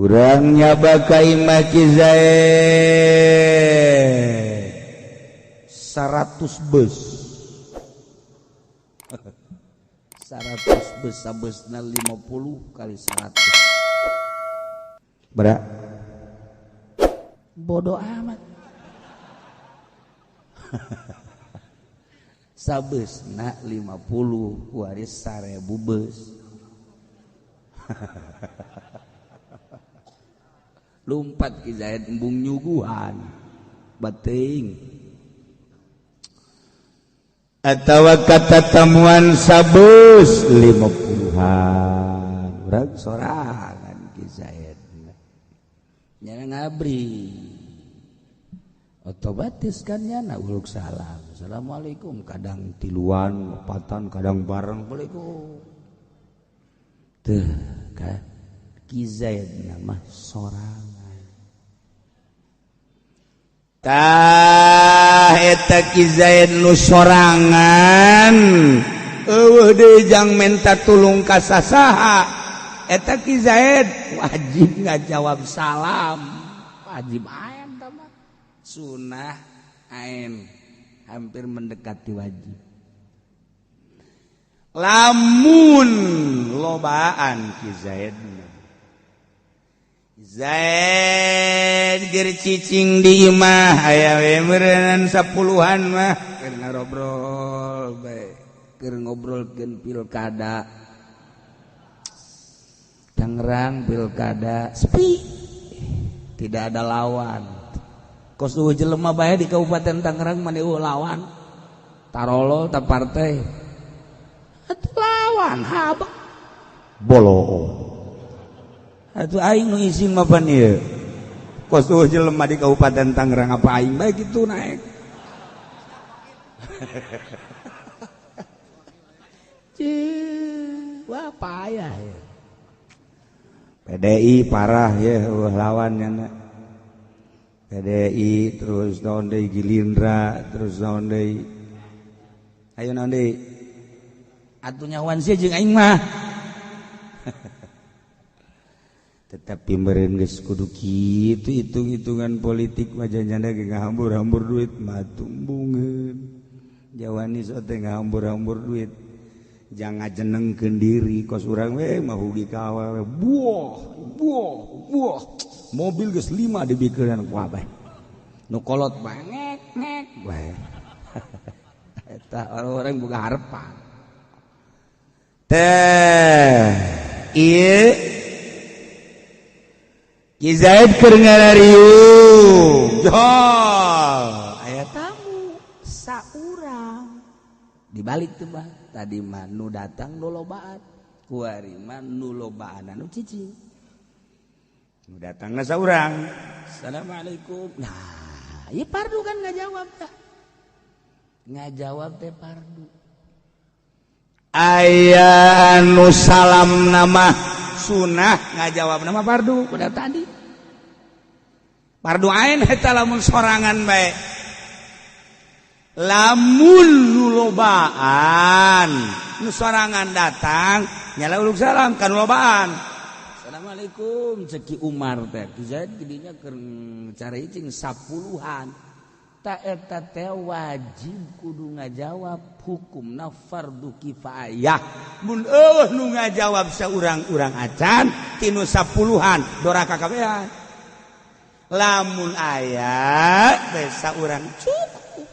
Urang nyaba ka imah Ki Zaid 100 bus. 100 bus sabesna 50 kali 100. Berak. Bodoh amat. Sabesna 50 waris 1000 bus. Lumpat Ki Zaid embung nyuguhan. Bating. Atawa kata tamuan sabus 50-an. Urang sorangan Ki Zaid. Nyana ngabri. Otomatis kan nyana uluk salam. Assalamualaikum. Kadang tiluan, empatan, kadang bareng. Assalamualaikum. Tuh kan Ki Zaid nama sorangan. Tah eta Ki Zaid nu sorangan eueuh deui jang menta tulung ka sasaha. Eta Ki Zaid wajib ngajawab salam. Wajib aen tah mah. Sunah aen hampir mendekati wajib. Lamun lobaan Ki Zaid. Zaid ger cicing di imah aya we meureun 10-an mah keur ngarobrol bae, keur ngobrolkeun pilkada Tangerang, pilkada sepi, tidak ada lawan. Kos eueuh jelema bae di Kabupaten Tangerang mah eueuh lawan. Tarolo ta partai. Atuh lawan habak boloo. Atuh aing nu isin mah pan ieu. Kos eueuh jelema di Kabupaten Tangerang apa aing bae kitu naik. Cih, wah payah ya. PDI parah ya eueuh lawan nya. PDI terus naon deui Gilindra terus naon deui. Ayo naon deui? Atuh nyawan sia jeung aing mah. Tetapi meureun geus kudu kitu hitung-hitungan politik mah janjana ge ngahambur-hambur duit mah tumbungeun. Jawani sok teh ngahambur-hambur duit. Jangan ngajenengkeun diri kos urang we mah hugi ka awewe. Buah, buah, buah. Mobil geus 5 dibikeun ku abah. Nu kolot bae ngek ngek bae. Eta orang-orang boga harapan. Teh ieu Ki Zaid keur ngarariung. Jol, aya tamu saurang. Dibalik tuh bah, tadi mah nu datang nu lobaan, kuari mah nu lobaan anu cicing. Nu datangna saurang. Assalamualaikum. Nah, ieu pardu kan ngajawab tah. Ngajawab teh pardu. Aya anu salam nama sunah ngajawab nama pardu udah tadi. Pardu ain eta lamun sorangan bae. Lamun nu lobaan, nu sorangan datang nyala uluk salam kan lobaan. Assalamualaikum cek Ki Umar teh. Ki Zaid didinya keur caricing 10-an. Ta eta teh wajib kudu ngajawab hukumna fardu kifayah. Mun eueuh nu ngajawab saurang-urang acan tinu 10-an doraka kabehan. Lamun aya teh saurang cukup.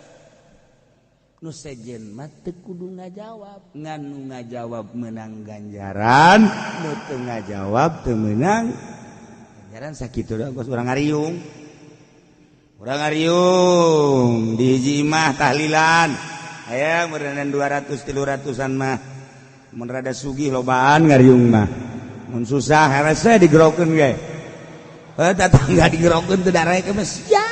Nu sejen mah teu kudu ngajawab, ngan nu ngajawab meunang ganjaran, nu teu ngajawab teu meunang ganjaran. Sakitu doang kos urang ngariung. Urang ngariung di hiji imah tahlilan. Aya meureunnan 200 300-an mah. Mun rada sugih lobaan ngariung mah. Mun susah harese digerokeun ge. Heuh tetangga digerokeun teu darek mah sia.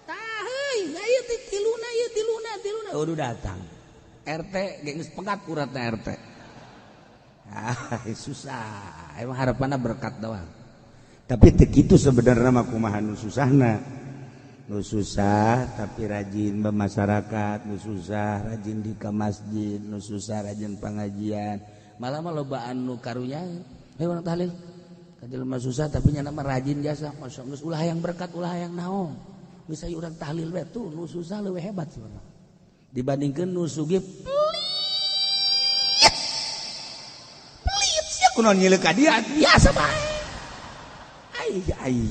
Tah heuy, ieu teh tiluna ieu tiluna tiluna. Udah datang. RT ge geus pegat uratna RT. Ah, susah. Emang harapanna berkat doang. Tapi teu kitu sebenarnya mah kumaha nu susahna. Nu susah tapi rajin bermasyarakat, nu susah rajin di ka masjid, nu susah rajin pengajian. Malah mah lobaan nu karunya. Heuh urang tahlil. Ka jelema susah tapi nya mah rajin jasa. Masya geus ulah hayang berkat, ulah hayang naon. Geus aya urang tahlil we tuh nu susah leuwih hebat sebenarnya. Dibandingkeun nu sugih pelit. Pelit sia kunaon nyileuk ka dia biasa bae. Ai ai.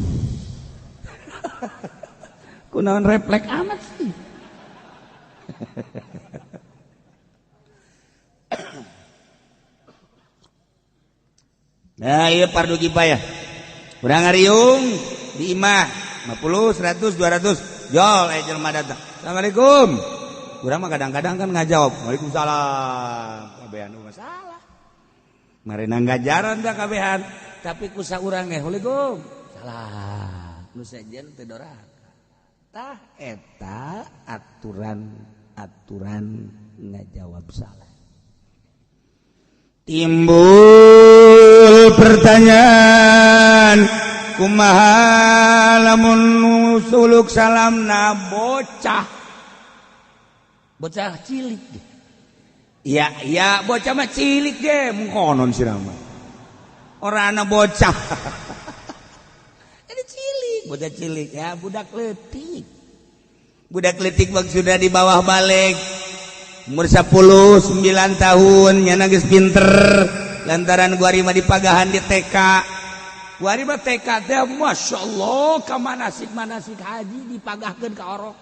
Kunaon refleks amat sih. Nah, iya fardu kifayah. Urang ngariung di imah 50, 100, 200. Jol aya jelema datang. Assalamualaikum. Urang mah kadang-kadang kan ngajawab, waalaikumsalam. Kabehan mah salah. Marena ngajaran teh kabehan, tapi ku saurang ge waalaikum. Salah. Nu sejen teu doraka. Tah eta aturan-aturan ngajawab salah. Timbul pertanyaan, kumaha lamun suluk salamna bocah, bocah cilik deh. Ya ya bocah mah cilik ge mungkonon sirama orangna bocah. Jadi cilik, bocah cilik ya, budak leutik. Budak leutik maksudna di bawah balik umur 10, 9 tahun nyana geus pinter lantaran gua mah dipagahan di TK. Gua mah TK teh masyaallah ka manasik-manasik haji dipagahkeun ka orok.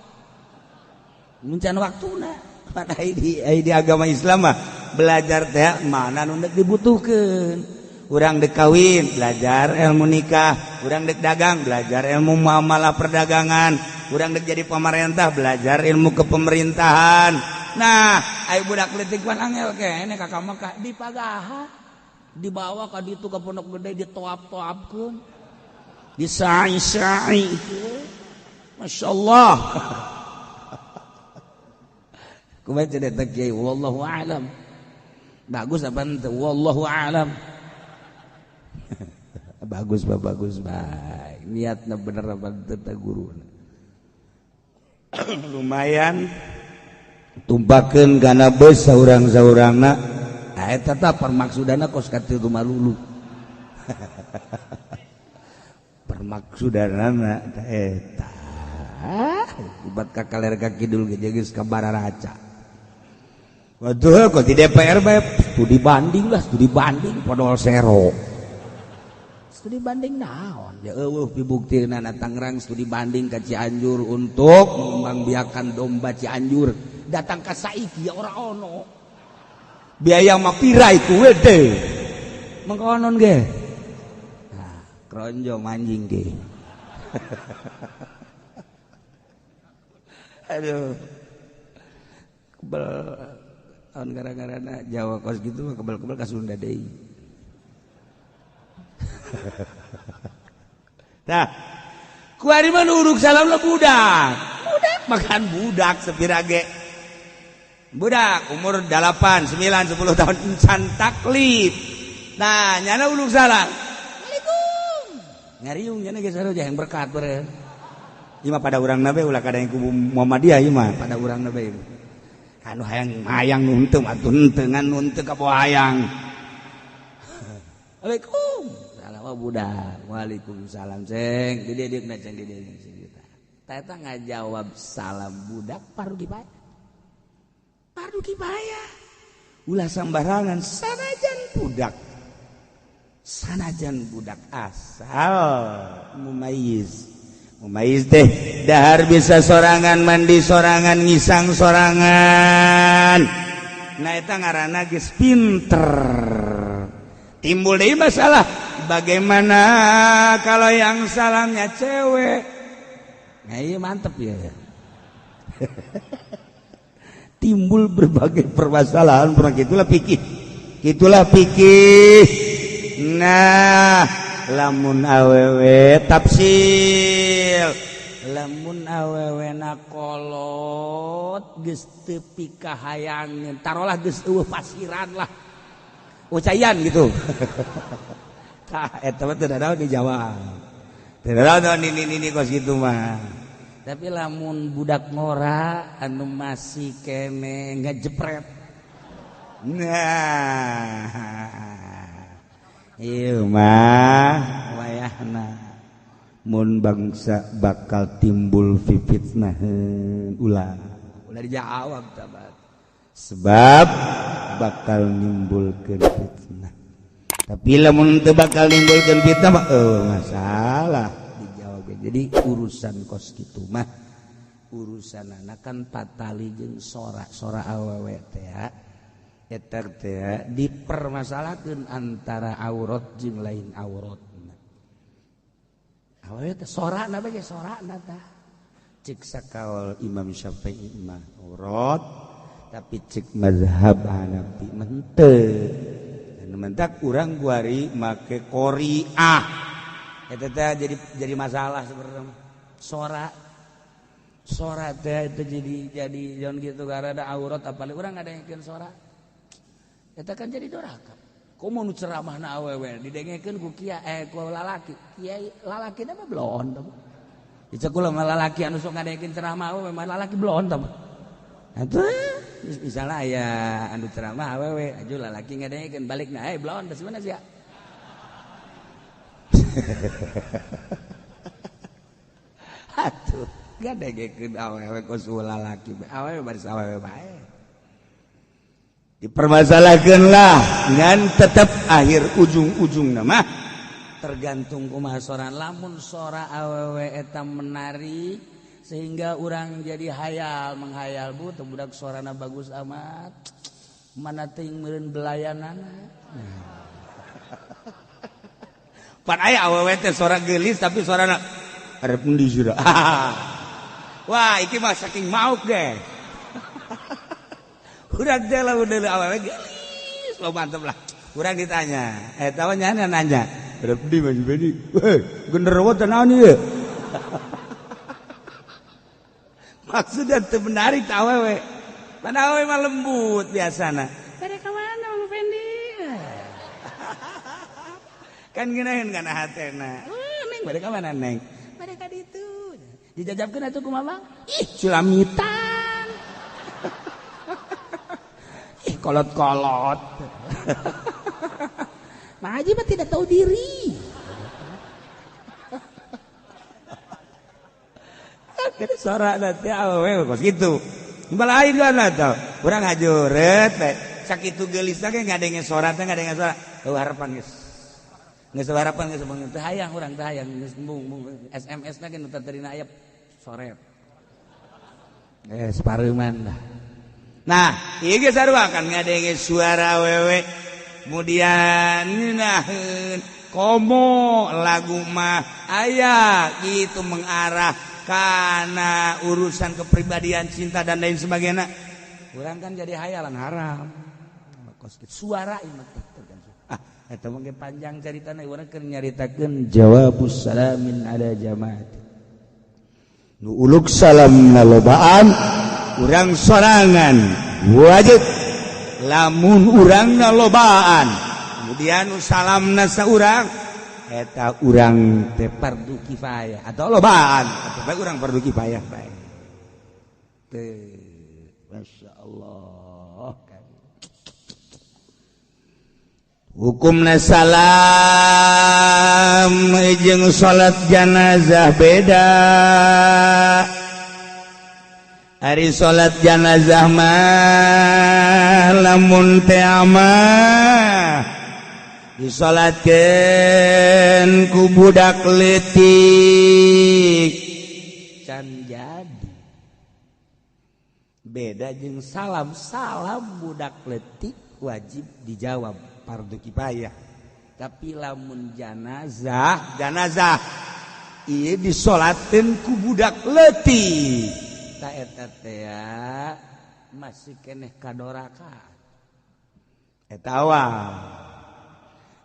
Mun can waktuna pada di agama Islam mah belajar teh mana nu deuk dibutuhkeun. Urang dek kawin belajar ilmu nikah, urang dek dagang belajar ilmu muamalah perdagangan, urang dek jadi pemerintah belajar ilmu kepemerintahan. Nah, ayo budak leutik pan angel keneh ka Mekah dipagahan, dibawa ka ditu ka pondok gede ditoap-toapkeun, disai-sai. Masyaallah. Kumaha cenah kiai wallahu a'lam. Bagus apa henteu wallahu a'lam. Bagus bah, bagus baik. Niatna bener apa henteu teh guruna. Lumayan tumpakeun kana beus saurang-saurangna. Eta tah permaksudana kos katitu malulu. Permaksudanana eta. Ibat ka kaler ka kidul ge geus ka bararaca. Waduh kok di DPR bae studi banding lah, studi banding podol sero. Studi banding naon? Ya eueuh pibuktina Tangerang studi banding ka Cianjur untuk mengembangbiakan domba Cianjur. Datang ka saiki ya ora ono. Biaya mah pira iku wede. Mengkonon ge. Nah, kronjo manjing ge. Aduh. Kebel tahun gara-gara Jawa kos gitu mah kebel-kebel ka Sunda deui. Nah, kuari mah uruk salam lah budak. Budak makan budak sepirage. Budak umur 8, 9, 10 tahun encan taklif. Nah, nyana uluk salam. Waalaikum. Ngariung nyana geus saroja yang berkat beureun. Ieu mah pada urang nabe ulah kada yang kubu Muhammadiyah ieu mah pada urang nabe. Anu hayang hayang nu henteu atuh henteu ngan nu henteu ka bawa hayang. Waalaikum. Salam budak. Waalaikumsalam ceng. Di dieu na ceng di dieu ceng. Tah eta ngajawab salam budak fardu kifayah. Fardu kifayah. Ulah sambarangan sanajan budak. Sanajan budak asal mumayyiz. Mumayyiz teh dahar bisa sorangan, mandi sorangan, ngisang sorangan. Nah eta ngaranna geus pinter. Timbul deui masalah, bagaimana kalau yang salamnya cewek? Nah iya mantep ya. Timbul berbagai permasalahan, pernah gitulah pikir. Gitulah pikir. Nah, lamun awewe tafsil. Lamun awewe na kolot geus teu pikahayangeun, tarolah geus eueuh pasiran lah. Ucayan gitu. Tah eta mah teu dadaon dijawab. Teu dadaon nini-nini kos kitu mah. Tapi lamun budak ngora anu masih kene ngejepret. Nah, Ieu mah wayahna mun bangsa bakal timbul fitnaheun ulah. Ulah dijawab tabat. Sebab bakal nimbulkeun fitnah. Tapi lamun teu bakal nimbulkeun fitnah mah masalah dijawab. Jadi urusan kos kitu mah urusan anak kan patali jeung sora-sora awewe teh eta teh dipermasalahkeun antara aurat jeung lain aurat. Awewe teh sorana bae sorana tah. Cek sakaol Imam Syafi'i mah aurat, tapi cek mazhab Hanafi mah henteu. Dan mentak urang guari make qoriah. Eta teh jadi masalah sebenarnya. Sora sora teh itu jadi jangan gitu karena ada aurat apalagi orang ada yang sora eta kan jadi doraka komo nu ceramahna awewe didengekeun ku kiai ku lalaki kiai lalaki mah blon tah dicek kula mah lalaki anu sok ngadengekeun ceramah awewe mah lalaki blon tah atuh misalnya aya anu ceramah awewe aju lalaki ngadengekeun balikna blon tah mana sia atuh gak dengekeun awewe kos lalaki awewe baris awewe bae dipermasalahkeun lah ngan tetep akhir ujung-ujungna mah tergantung kumaha sora lamun sora awewe eta menarik sehingga urang jadi hayal menghayal bu teu budak sorana bagus amat mana teuing meureun belayanana pan aya awewe teh sora geulis tapi sorana arep endi sira. Wah, iki mah saking mauk ge. Urang teh lamun deuleu awewe geulis, lo mantep lah. Urang ditanya, eta mah nyana nanya. Arep endi Mas Beni? Weh, genderuwo teh naon ieu? Maksudnya teu menarik ta awewe. Mana awewe mah lembut biasana. Bade ka mana Mang Fendi? Kan ngeunaheun kana hatena. Neng bade ka mana neng? Bade ka ditu. Dijajabkeun atuh kumaha Bang? Ih, culamitan. Ih, kolot-kolot. Mang Haji mah tidak tahu diri. Sora teh awewe kos kitu. Balain kan atuh. Urang hajureut teh. Sakitu geulisna ge ngadenge sora teh ngadenge sora. Eueuh harapan geus. Geus harapan geus teu hayang urang teu hayang geus embung SMS na ge nu terina aya soret. Separeuman lah. Nah, ieu ge sarua kan ngadenge suara awewe. Kemudian ngeunaheun komo lagu mah aya gitu mengarah karena urusan kepribadian cinta dan lain sebagainya. Urang kan jadi hayalan haram. Suara ieu mah tergantung. Ah, eta mah ge panjang caritana urang keur nyaritakeun jawabus salamin ala jamaat. Nu uluk salam nalobaan urang sorangan wajib lamun urang nalobaan kemudian nu salamna saurang eta urang teh fardu kifayah atau lobaan atau bae urang fardu kifayah bae teh Masya Allah. Hukumna salam jeung salat jenazah beda. Ari salat jenazah mah lamun teh mah disalatkeun ku budak leutik can jadi. Beda jeung salam, salam budak leutik wajib dijawab fardu kifayah. Tapi lamun janazah, janazah ieu disolatkeun ku budak leutik. Ta eta teh masih keneh kadorakan. Eta awal.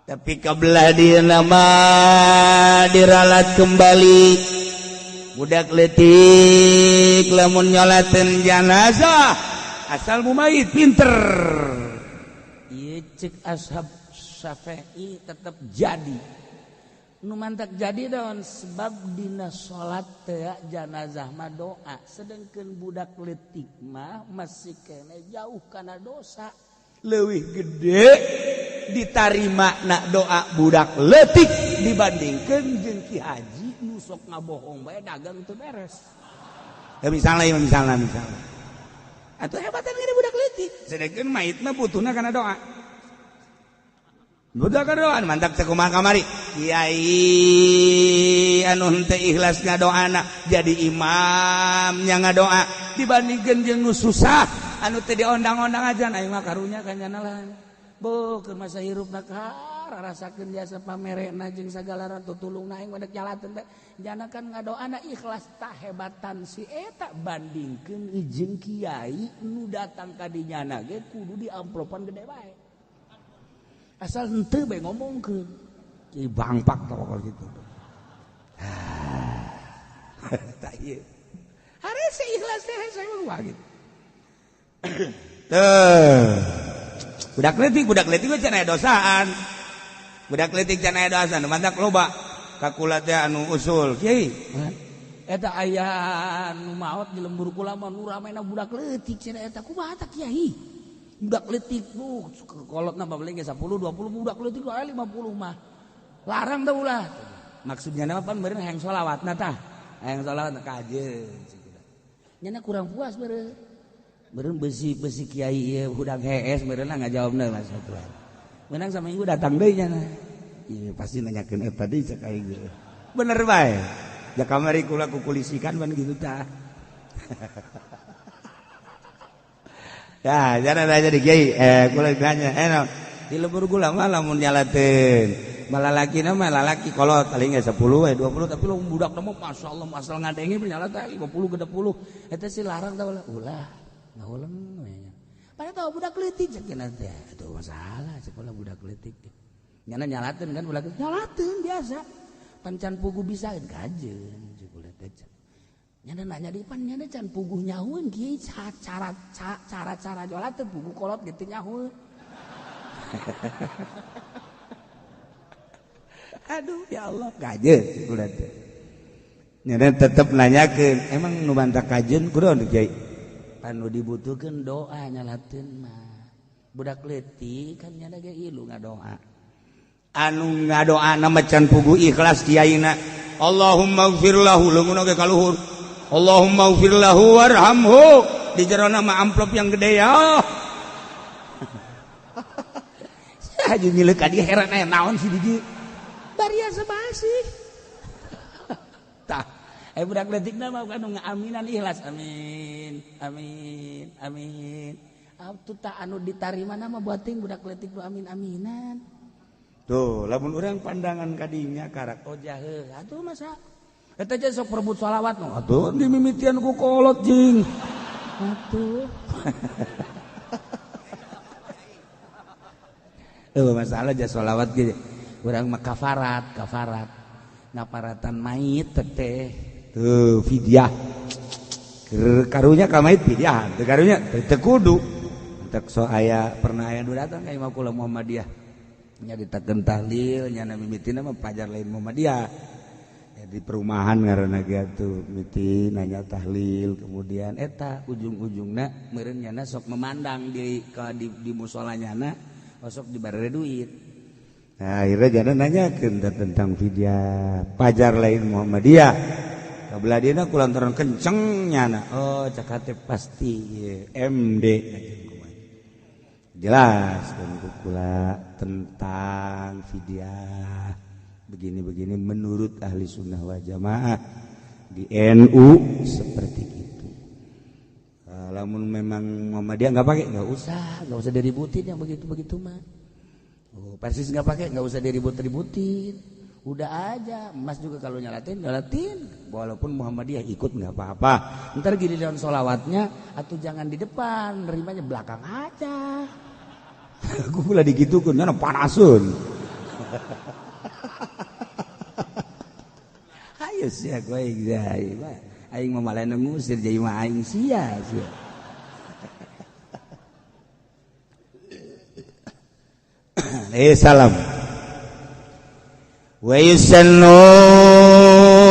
Tapi kabelah dieuna mah diralat kembali. Budak leutik lamun nyolateun janazah asal mumayit pinter. Ieu cek ashab Syafi'i tetep jadi. Nu mantak jadi daun sebab dina salat teh janazah mah doa, sedengkeun budak leutik mah masih keneh jauh kana dosa. Leuwih gede Ditarima na doa budak leutik dibandingkeun jeung Ki Haji nu sok ngabohong bae dagang teu beres. Ya misalnya, ya misalnya, misalnya. Atau hebatan gini budak leutik. Sedangkan mayit mah butuhna kana doa. Butuh kana doa, mantap cek kumaha kamari. Kiai anu henteu ikhlas ngadoana jadi imam nya ngadoa dibandingkeun jeung nu susah anu teu diondang-ondang aja aing mah karunya kan nyana lah. Boh keur masa hirupna rasakeun jasa pamerena jeung sagala ratu tulungna aing mah dek nyalateun teh. Jana kan ngadoana ikhlas tah hebatan si eta bandingkeun jeung kiai nu datang ka dinyana ge kudu diamplopan gede bae. Asal henteu bae ngomongkeun. Ki bangpak tah gitu. Tah ieu. Harese ikhlas teh saya mah gitu. Tuh. Budak leutik we can aya dosaan. Budak leutik can aya dosaan, mantak loba ka kula teh anu usul. Kiai, eta aya nu maot di lembur kula mah nu ramena budak leutik cenah eta kumaha tah kiai? Budak leutik bu kolotna babeling ge 10 20 budak leutik aya 50 mah. Larang teh ulah. Maksudnya nama pan meureun hayang sholawatna tah. Hayang sholawat kajeun nyana kurang puas meureun. Meureun besi-besi kiai ieu hudang hees meureun lah ngajawabna Mas Tuhan. Menang sama minggu datang deui nyana. Ieu pasti nanyakeun eta deui cek aing ge. Bener bae. Ja kamari kula kukulisikan ban gitu tah. Ya, jangan nanya di kiai, kula nanya, no. Di lembur kula mah lamun nyalateun. Malah lalaki mah lalaki kolot paling ge 10 we 20 tapi lu budak mah masyaallah asal ngadenge nyala teh 50 60. Eta sih larang tah ulah. Ulah. Ngahuleng we nya. Padahal tahu budak leutik cek teh. Atuh masalah sekolah budak leutik. Nyana nyalateun kan budak nyalateun biasa. Pancan puguh bisa kajeun cek kula teh. Nyana nanya di pan nyana can puguh nyahueun kieu cara-cara nyalateun puguh kolot gitu nyahueun. Aduh ya Allah kajeun cek kula teh. Nyana tetep nanyakeun, emang nu bantah kajeun kudu kiai? Anu dibutuhkeun doa nyalateun mah. Budak leutik kan nyana ge ilu ngadoa. Anu ngadoana mah can puguh ikhlas kiaina. Allahumma ighfir lahu leungeunna ge kaluhur. Allahumma ighfir lahu warhamhu. Di jerona mah amplop yang gede ya. Haji nyileuk ka dieu heran aya naon si di dieu. Bariasa basih. Tah budak leutikna mah anu ngaaminan ikhlas amin amin amin. Atuh tah anu ditarima mah buating budak leutik nu amin aminan. Tuh lamun urang pandangan kadinya karak ojah heuh atuh masa eta teh sok perebut sholawat nu atuh dimimitian ku kolot jing. Atuh. Eueuh masalah ja sholawat ge urang mah kafarat kafarat ngaparatan mayit teh. Tuh fidyah. Karunya ka mayit fidyah, teu karunya teu kudu. Entek so aya pernah aya nu datang ka imah kula Muhammadiyah. Nya ditakeun tahlil nya mimitina mah pajar lain Muhammadiyah. Ya di perumahan ngaranna ge atuh mimiti nanya tahlil kemudian eta ujung-ujungna meureun nyana sok memandang di di musala nyana sok dibere duit. Nah, akhirnya jana nanyakeun tentang fidyah pajar lain Muhammadiyah. Kabelah dieuna kulantaran kenceng nyana. Oh, cak hate pasti MD jelas kan kula tentang fidyah begini-begini menurut ahli sunnah wal jamaah di NU seperti itu. Lamun memang Muhammadiyah nggak pakai nggak usah diributin yang begitu-begitu mah. Oh, persis nggak pakai nggak usah diribut-ributin. Udah aja, Mas juga kalau nyalatin, nyalatin. Walaupun Muhammadiyah ikut nggak apa-apa. Ntar giliran sholawatnya atau jangan di depan, nerimanya belakang aja. Aku pula digitukeun, nyana panasun. Ayo sia kowe aing mah. Aing mah malah ngusir jadi mah aing sia sia. Salam. Wa yusannu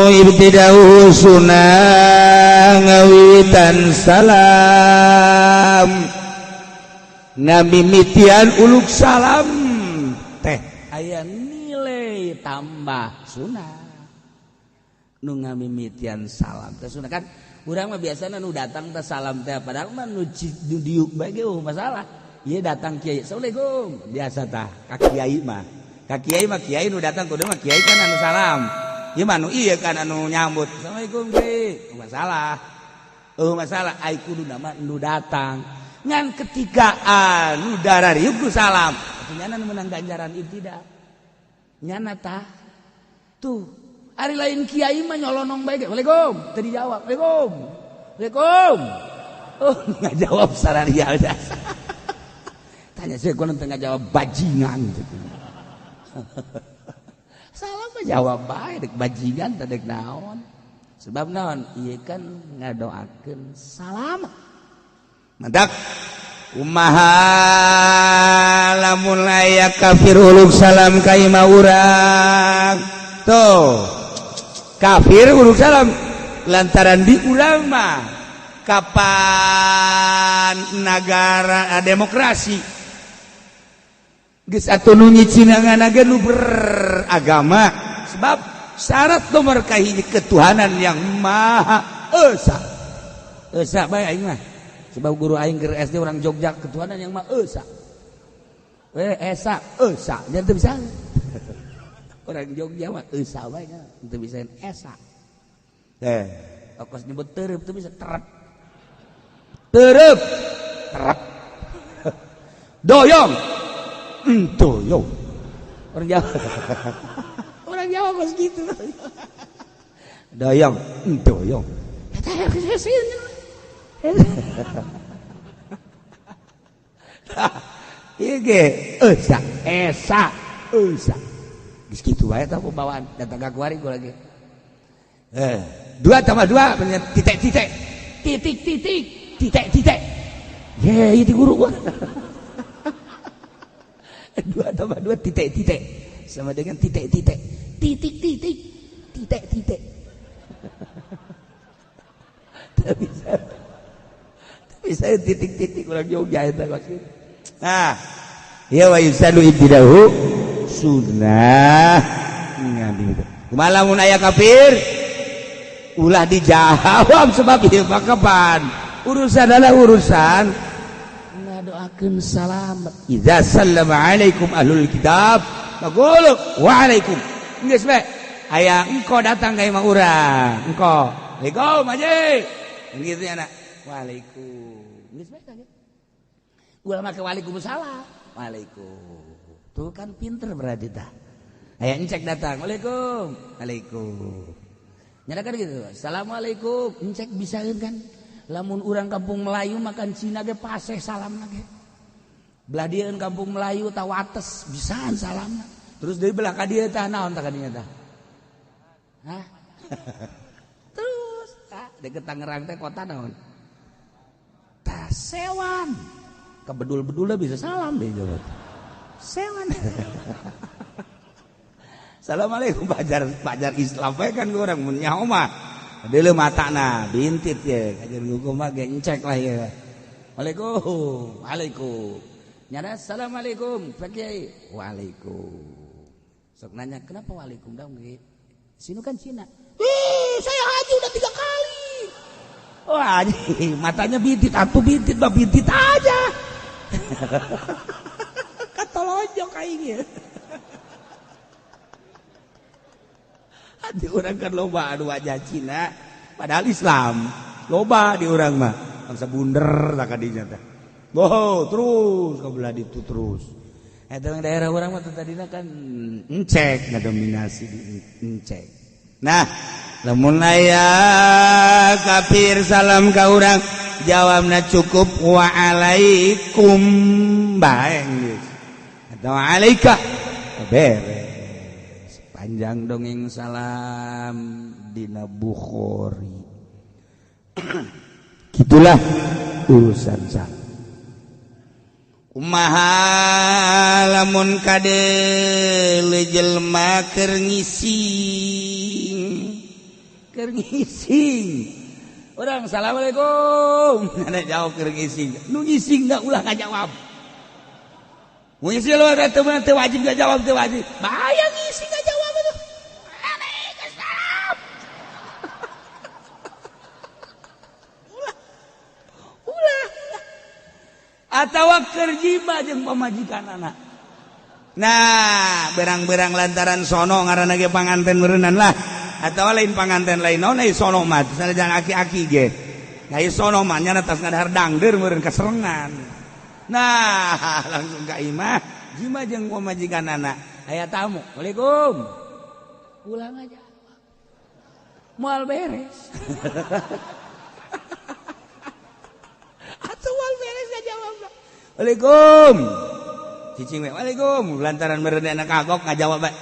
ibtida'u sunnah ngawitan salam ngamimitian uluk salam aya nilai tambah sunah nu ngamimitian salam teh sunah kan urang mah biasana nu datang teh salam teh padahal mah nu diuk bae ge masalah. Ieu datang kiai assalamualaikum biasa tah ka kiai mah. Ka kiai mah kiai nu datang kudu mah kiai kan anu salam. Ieu mah nu ieu kan anu nyambut assalamualaikum kiai. Masalah. Oh masalah ai kuduna mah nu datang. Ngan ketika anu darariuk nu salam, nyana nu menang ganjaran ibtidak. Nyana tah. Tuh, ari lain kiai mah nyolonong bae ge. Waalaikum, teu dijawab. Waalaikum. Waalaikum. Oh, ngajawab sararia. Tanya saya gua teu ngajawab bajingan gitu. Salam mah jawab bae dek bajingan teh dek naon. Sebab naon? Ieu kan ngadoakeun salam. Mantak kumaha lamun aya kafir uluk salam ka imah urang. Tuh. Kafir uluk salam lantaran di urang mah kapan nagara demokrasi geus atuh nu nyicinangan ge nu beragama sebab syarat nomor kahiji ketuhanan yang maha esa. Esa bae aing mah. Sebab guru aing keur SD orang Jogja ketuhanan yang maha esa. We esa esa nya teu bisa. Orang Jogja mah esa bae nya teu bisa esa. Okos nyebut terep teu bisa terep. Terep terep. Doyong. Doyong. Orang Jawa. Orang Jawa kos gitu. Doyong, doyong. Ieu ge esa, esa, esa. Geus kitu bae tah pembawaan datang ka kuari gua lagi. 2 tambah 2 bener titik-titik. Titik-titik, titik-titik. Ye, itu guru gua. 2 tambah 2 titik-titik sama dengan titik-titik. Titik-titik, titik-titik. Tapi saya titik-titik orang Jogja eta kos. Nah, ya wa yusadu ibtidahu sunnah ngambil. Kumaha lamun aya kafir ulah dijawab sebab ieu mah kapan urusan adalah urusan ngadoakeun salamet. Idza sallama alaikum ahlul kitab faqulu wa alaikum. Geus bae aya engko datang ka imah urang engko Waalaikum aja gitu ya nak waalaikum geus bae tanya ulah make waalaikumsalam waalaikum tuh kan pinter berarti tah aya encek datang waalaikum waalaikum nyana kan gitu assalamualaikum encek bisaeun kan lamun urang kampung Melayu makan Cina ge paseh salamna ge belah dieun kampung Melayu ta wates bisaan salamna terus deui belah ka dieu tah naon tah ka dinya tah hah terus tah deket Tangerang teh kota naon tah sewan kebedul-bedulnya bisa salam deh jawab sewan. Assalamualaikum pajar Islam bae kan orang mun nyaho mah deuleu matana bintit ye kajian hukum mah ge encek lah ye. Waalaikum waalaikum nyana assalamualaikum Pak Kiai waalaikum sok nanya kenapa waalaikum dong ge sinu kan Cina. Ih saya haji udah 3 kali. Wah haji matanya bintit atuh bintit mah bintit aja. Katolonjok aing ye. Di urang kan loba anu wajah Cina padahal Islam loba di urang mah bangsa bunder tah ka dinya teh. Boh terus ka belah ditu terus. Eta daerah urang mah tadina kan encek ngadominasi di encek. Nah, lamun aya kafir salam ka urang jawabna cukup waalaikum bae geus. Atau alaika beres. Panjang dongeng salam dina Bukhari. Gitulah urusan salam. Kumaha lamun kadeule jelema keur ngising. Keur ngising. Urang assalamualaikum. Ada jawab keur ngising. Nu ngising da ulah ngajawab. Ngisi lu teu wajib gak jawab teu wajib. Bahaya ngisi gak jawab tuh. Waalaikumsalam. Ulah. Ulah. Atawa keur jima jeung pamajikanana. Nah, berang-berang lantaran sono ngaranna ge panganten meureunnan lah. Atawa lain panganten lain naon ai sono mah sanajan aki-aki ge. Nah, sono mah nya tas ngadahar dangdeur meureun kaserengan. Nah, langsung ka imah, jima jeung pamajikanana. Aya tamu. Waalaikum. Ulang aja. Moal beres. Atuh moal beres ngajawab. Waalaikum. Cicing we, waalaikum. Lantaran meureun anak kagok ngajawab bae.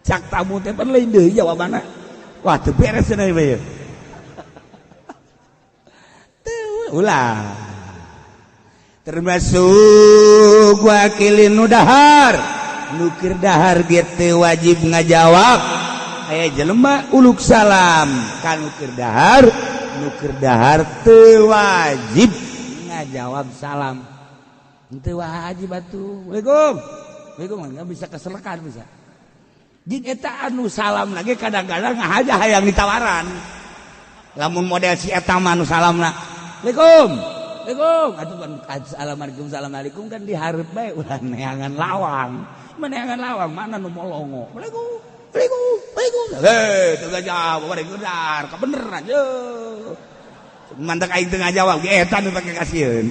Cak tamu teh pan lain deui jawabanna. Wah, teu beres cenah ieu. Teu ulah. Termasuk wakilin nu dahar. Nu keur dahar ge teu wajib ngajawab. Aya jelema uluk salam ka nu keur dahar, nu keur dahar teu wajib ngajawab salam. Teu wajib atuh. Waalaikum. Waalaikum enggak bisa keselekan bisa. Jeung eta anu salam lagi kadang-kadang ngahaja hayang ditawaran. Lamun model si eta mah anu salamna. Waalaikum. Waalaikum. Atuh kan assalamualaikum assalamualaikum kan dihareup bae ulah neangan lawang. Meneangan lawang mana nu molongo. Waalaikum. Waalaikum. Waalaikum. Heh, teu ngajawab bade gedar, kabeneran ye. Mantak aing teu ngajawab ge eta nu pake kasieun.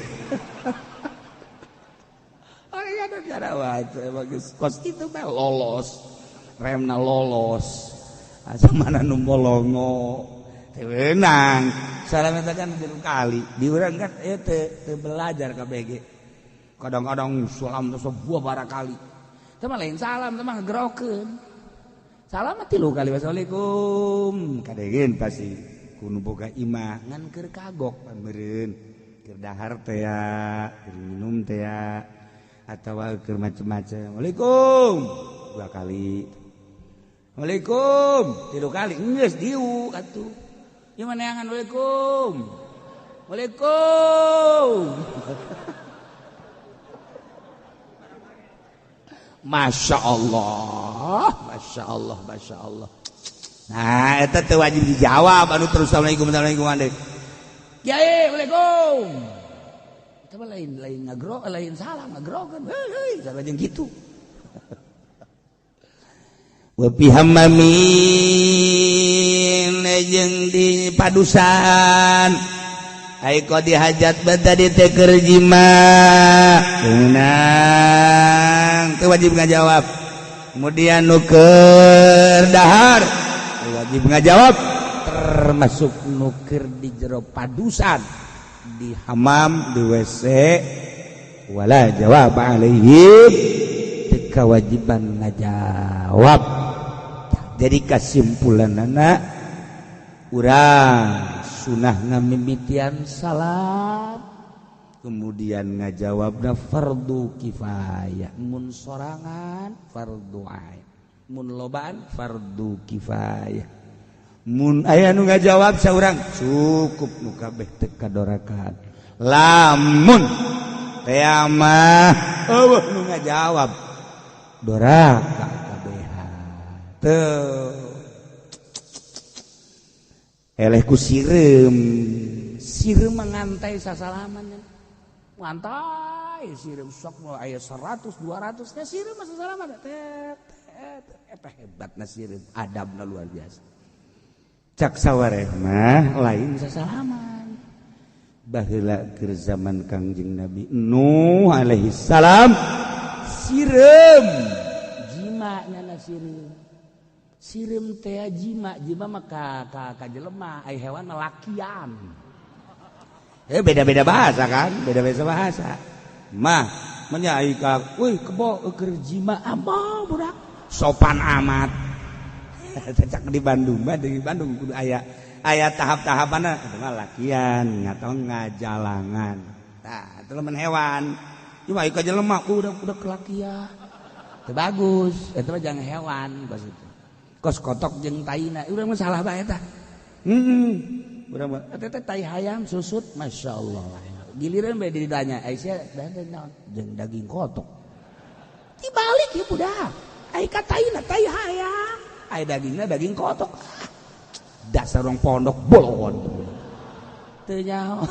Ari ada cara wae bagus. Kos kitu mah lolos. Remna lolos. Asa mana nu molongo. Teu weunang. Salam eta kan tilu kali. Di urang kan ieu teu belajar KBG. Kadang-kadang salam teh sebuah bara kali. Teh mah lain salam teh mah ngegerokeun. Salam mah tilu kali wassalamualaikum. Kadegeun pasti kudu boga imah ngan keur kagok pan meureun. Keur dahar teh ya, keur minum teh ya, atawa keur macem-macem. Waalaikum. Dua kali. Waalaikum. Tilu kali geus diu atuh. Ieu mah neangan waalaikum. Waalaikum. Masya Allah, Masya Allah, Masya Allah. Nah, eta teu wajib dijawab anu terus assalamualaikum assalamualaikum andek. Kiai, waalaikum. Eta mah lain lain ngagro, lain salah ngagrokeun. Heuy heuy, sarua jeung kitu. Wa fi hammamin jeung di padusan. Ai qadi hajat bada di teh keur jima. Meunang teu wajib ngajawab. Kemudian nu keur dahar teu wajib ngajawab, termasuk nu keur di jero padusan, di hamam, di WC wala jawab alaihi, teu kewajiban ngajawab. Jadi kesimpulanana urang sunah ngamimitian salam, kemudian ngajawabna fardu kifayah. Mun sorangan fardu ain, mun lobaan fardu kifayah. Mun aya nu ngajawab saurang cukup nu kabeh teu kadorakan. Lamun teh mah eueuh nu ngajawab doraka kabehan. Teu eleh ku sireum, sireum ngantai sasalaman. Ngantai sireum sok mau aya 100 200 nya sireum sasalaman teh eta hebatna sireum, adabna luar biasa. Cak sawareh mah lain sasalaman. Baheula keur zaman Kangjeng Nabi Nuh alaihi salam sireum jima nyana sireum. Sireum teh jima, jima mah ka jelema, ai hewan mah lakian. Beda-beda bahasa kan, beda-beda bahasa. Mah menya ai ka, euy kebo keur jima apa budak? Sopan amat. Cak di Bandung mah, di Bandung kudu aya aya tahap-tahapanna, eta mah lakian atau ngajalangan. Tah, itu lamun hewan. Ieu mah ka jelema udah kelakian. Teu bagus, eta mah jangan hewan kos itu. Kos kotok jeung taina, urang mah salah bae tah. Urang mah eta teh tai hayam susut, masyaallah. Giliran bae ditanya, Aisyah dan naon? Jeung daging kotok. Dibalik ya budak. Ai kataina tai hayang. Ai dagingna daging kotok. Dasar orang pondok bolon. Teu nyaho.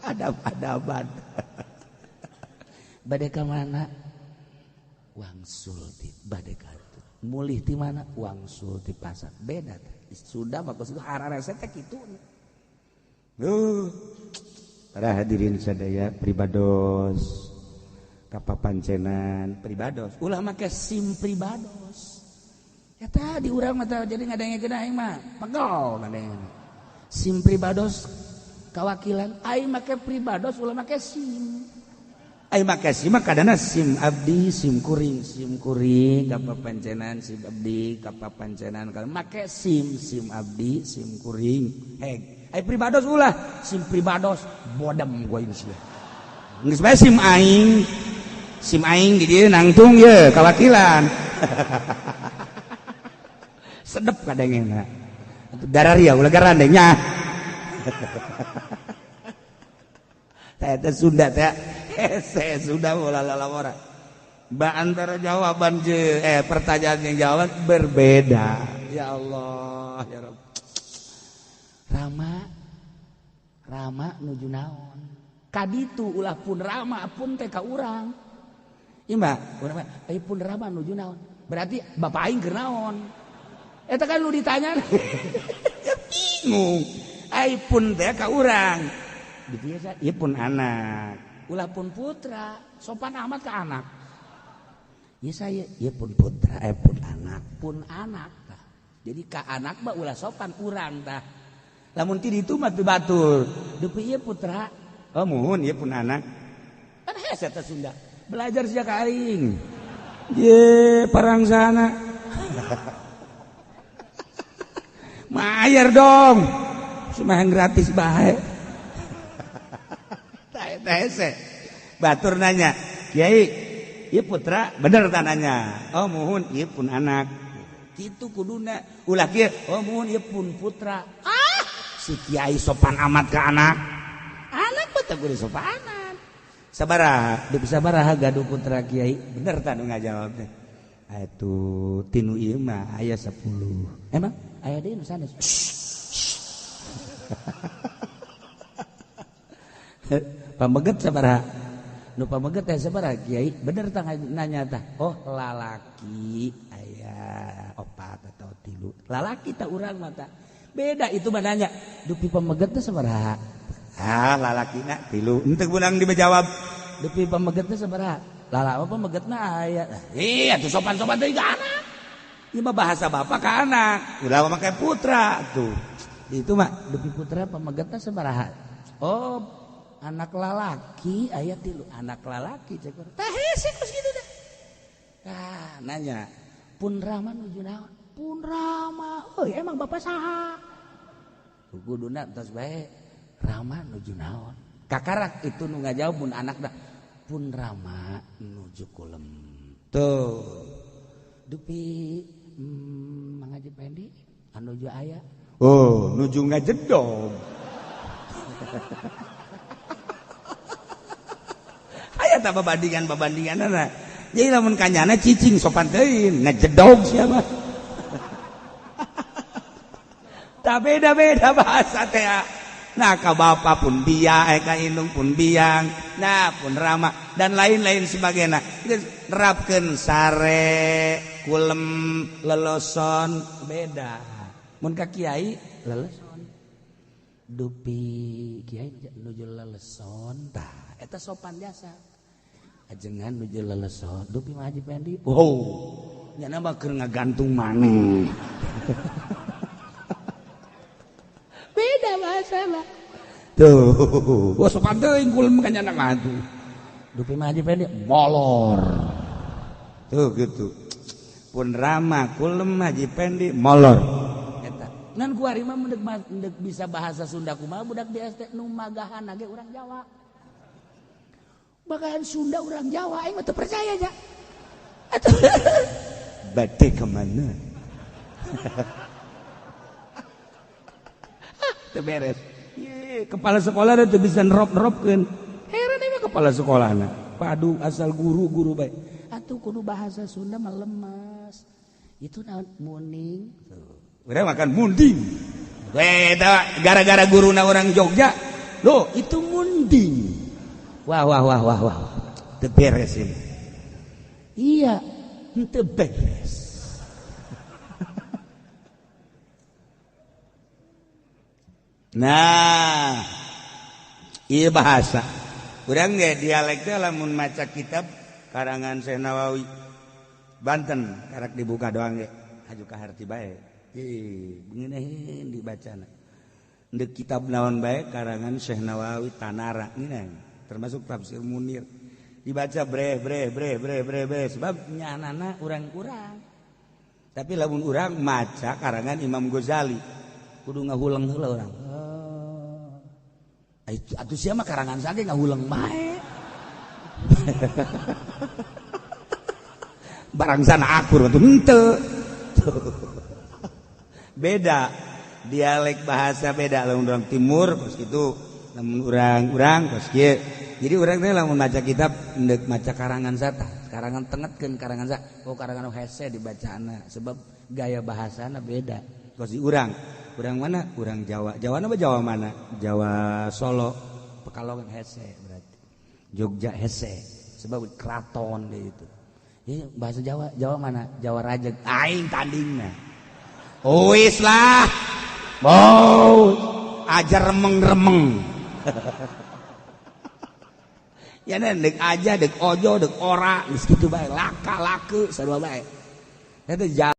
Adab-adaban. Bade ka mana? Wangsul ti bade ka mulih ti mana? Wangsul ti pasar. Beda teh. Sudah mah kudu hararese teh kitu. Para hadirin sadaya pribados kapapancenan pribados ulah make SIM pribados. Eta di urang mah jadi ngadengekeun aing mah pegel ngadengekeun. SIM pribados kawakilan aing make pribados ulah make SIM. Aing make SIM mah kadana SIM abdi SIM kuring kapapancenan SIM abdi kapapancenan kalau make SIM SIM abdi SIM kuring heg. Ai pribados ulah SIM pribados bodem gua ini sia. Geus bae SIM aing di dieu nangtung ye kawakilan. Sedep kadengena. Dararia ulah garandengnya. Teh teh Sunda teh hese Sunda ulah lalawara. Ba antara jawaban je pertanyaan yang jawaban berbeda. Ya Allah ya Rabb. Rama Rama nuju naon kaditu ulah pun Rama pun teh ka urang ieu mah urang mah ai pun Rama nuju naon berarti bapak aing keur naon eta kan lu ditanya ya bingung ai pun teh ka urang biasa ieu pun anak ulah pun putra sopan amat ka anak ieu saya ieu pun putra pun anak tah jadi ka anak mah ulah sopan urang tah lamun ti ditu mah teu batur dupi ieu putra oh muhun ieu pun anak kan hese teh Sunda belajar sia ka aing ye parang sana mayar dong sumah gratis bae tah eta hese batur nanya kiai ieu putra bener tananya oh muhun ieu pun anak kitu kuduna ulah kieu oh muhun ieu pun putra si kiai sopan amat ke anak anak betul kudu sopanan sabaraha dupi sabaraha gaduh putra kiai bener tah nu ngajawab teh atuh tinu ieu mah aya 10 emang aya deui nu sanes pameget sabaraha nu pameget teh sabaraha kiai bener tah nanya tah oh lalaki aya 4 atau 3 lalaki tah urang mah tah beda itu mah nanya dupi pameget teh sabaraha ah lalakina 3 henteu beunang dijawab dupi pameget teh sabaraha lala apa pamegetna aya iya tuh sopan-sopan teh ka anak ieu mah bahasa bapak ka anak ulah make putra tuh itu mah dupi putra pameget teh sabaraha oh anak lalaki aya 3 anak lalaki cek tah hese kos kitu teh tah nanya pun Rama nuju naon pun Rama euy emang bapak saha kuduna tos bae Rama nuju naon kakarak itu nu ngajawab mun anak dah pun Rama nuju kulem tuh dupi Mang Haji Pendi anuju aya oh nuju ngajedog aya tah babandingan-babandinganna jadi lamun kanyana cicing sopan teuing ngajedog sia mah tak beda-beda bahasa teh. Nah ka bapa pun biang, ka indung pun biang, nah pun Rama dan lain-lain sebagainya. Nerapkeun sare, kulem, leloson beda. Mun ka kiai leleson. Dupi kiai nuju leleson tah eta sopan jasa. Ajengan nuju leleson, dupi mah Haji Pendi. Wow, nyana mah keur ngagantung maneh. Beda masalah. Tuh, wah sopan teuing kulem ka nyana mah tuh. Dupi mah Haji Pendi molor. Tuh gitu. Pun Rama kulem Haji Pendi molor. Eta. Ngan kuari mah mendek bisa bahasa Sunda kumaha budak di ST nu magahan ge urang Jawa. Magahan Sunda urang Jawa aing mah teu percaya nya. Atuh. Bade ka mana? Teu beres. Ye, Kepala sekolah teu bisa nerop-neropkeun. Heran ieu kepala sekolahna. Padu asal guru-guru bae. Atuh kudu bahasa Sunda mah lemes. Itu naon muning. Urang makan munding. Gara-gara guruna orang Jogja. Loh, itu munding. Wah wah wah wah wah. Teu beres ini. Iya, teu beres. Nah, iya bahasa. Urang ge dialek teh lamun maca kitab karangan Syekh Nawawi Banten karak dibuka doang ge haju ka harti bae. Ih, ngeunaheun dibacana. Ndek kitab naon bae karangan Syekh Nawawi Tanara ngeunah, termasuk tafsir Munir. Dibaca breh breh breh breh breh breh sebab nyanana urang-urang. Tapi lamun urang maca karangan Imam Ghazali kudu ngahuleng heula urang. Atuh sia mah karangan sage ngahuleng bae. Barang sana akur atuh henteu. Beda dialek bahasa beda lamun urang timur kos kitu, lamun urang-urang kos kieu. Jadi urang teh lamun maca kitab endek maca karangan sata, karangan tengetkeun karangan sa, oh karangan hese dibacaana sebab gaya bahasana beda. Kos di urang. Urang mana? Urang Jawa. Jawa apa Jawa mana? Jawa Solo, Pekalongan hese berarti. Jogja hese, sebab keraton deh itu. Ya, bahasa Jawa, Jawa mana? Jawa Rajeg. Aing tandingna. Wis lah. Mau ajar remeng-remeng. Ya dek aja, dek ojo, dek ora, geus kitu bae, laka lake sarua bae. Eta